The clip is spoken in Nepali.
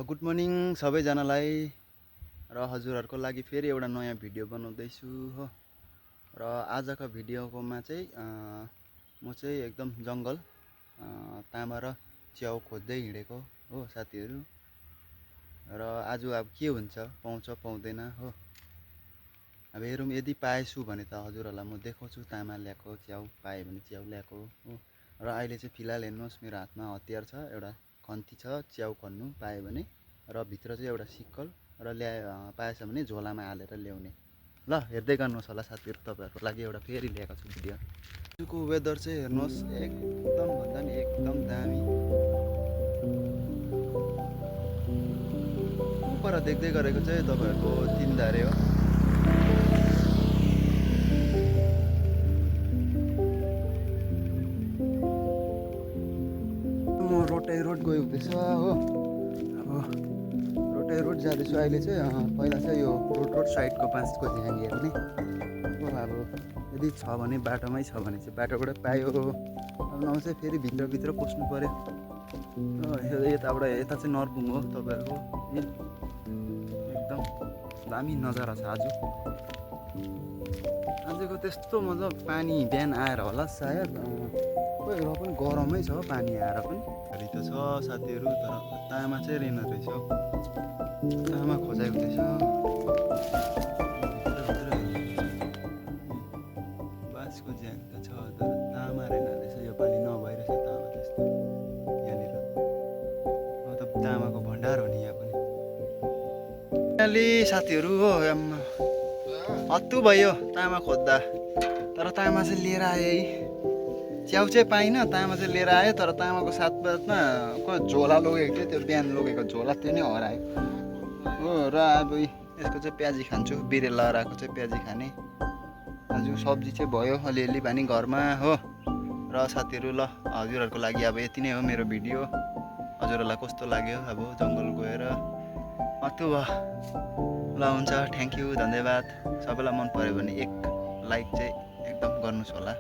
गुड मर्निङ सबैजनालाई र हजुरहरूको लागि फेरि एउटा नयाँ भिडियो बनाउँदैछु हो। र आजको भिडियोकोमा चाहिँ म चाहिँ एकदम जङ्गल तामा र च्याउ खोज्दै हिँडेको हो साथीहरू। र आज अब के हुन्छ, पाउँछ पाउँदैन हो। अब हेरौँ, यदि पाएछु भने त हजुरहरूलाई म देखाउँछु तामा ल्याएको, च्याउ पाएँ भने च्याउ ल्याएको हो। र अहिले चाहिँ फिलहाल हेर्नुहोस्, मेरो हातमा हतियार छ, एउटा खन्ती छ च्याउ खन्नु पाएँ भने, र भित्र चाहिँ एउटा सिक्कल र पाएछ भने झोलामा हालेर ल्याउने। ल हेर्दै गर्नुहोस् होला साथीहरू, तपाईँहरूको लागि एउटा फेरि ल्याएको छु भिडियो। आजको वेदर चाहिँ हेर्नुहोस्, एकदम भन्दा नि एकदम दामी। पर देख्दै गरेको चाहिँ तपाईँहरूको तिनधारे हो। म रोटै रोड गयो हुँदैछ हो। अब रोटै रोड जाँदैछु अहिले चाहिँ। पहिला चाहिँ यो रोड साइडको बाँसको झ्याङ हेर्ने हो। अब यदि छ भने, बाटोमै छ भने चाहिँ बाटोबाट पायो, अब नभए चाहिँ फेरि भित्रभित्र पस्नु पऱ्यो। यताबाट यता चाहिँ नर्बुङ हो तपाईँहरूको। एकदम दामी नजारा छ आज। आजको त्यस्तो मजा पानी बिहान आएर होला सायद, खोइ र पनि गरमै छ पानी आएर पनि। घरि त छ साथीहरू, तर तामा चाहिँ रहेन रहेछ। तामा खोजाइ हुँदैछ। बाँसको झ्याङ त छ, तर तामा रहेन रहेछ। योपालि नभइरहेछ तामा त्यस्तो यहाँनिर। अब त तामाको भण्डार हो नि यहाँ पनि। अलि साथीहरू हो, हत्तु भयो तामा खोज्दा, तर तामा चाहिँ लिएर आएँ है। च्याउ चाहिँ पाइनँ, तामा चाहिँ लिएर आयो। तर तामाको साथमा झोला लगेको थियो, त्यो बिहान लगेको झोला त्यो नै हरायो हो। र अब यसको चाहिँ प्याजी खान्छु, बिरेला हराएको चाहिँ प्याजी खाने। आज सब्जी चाहिँ भयो अलिअलि भनी घरमा हो। र साथीहरू ल, हजुरहरूको लागि अब यति नै हो मेरो भिडियो। हजुरहरूलाई कस्तो लाग्यो अब जङ्गल गएर? अथु भयो। ल हुन्छ, थ्याङ्क यू, धन्यवाद। सबैलाई मन पऱ्यो भने एक लाइक चाहिँ एकदम गर्नुहोस् होला।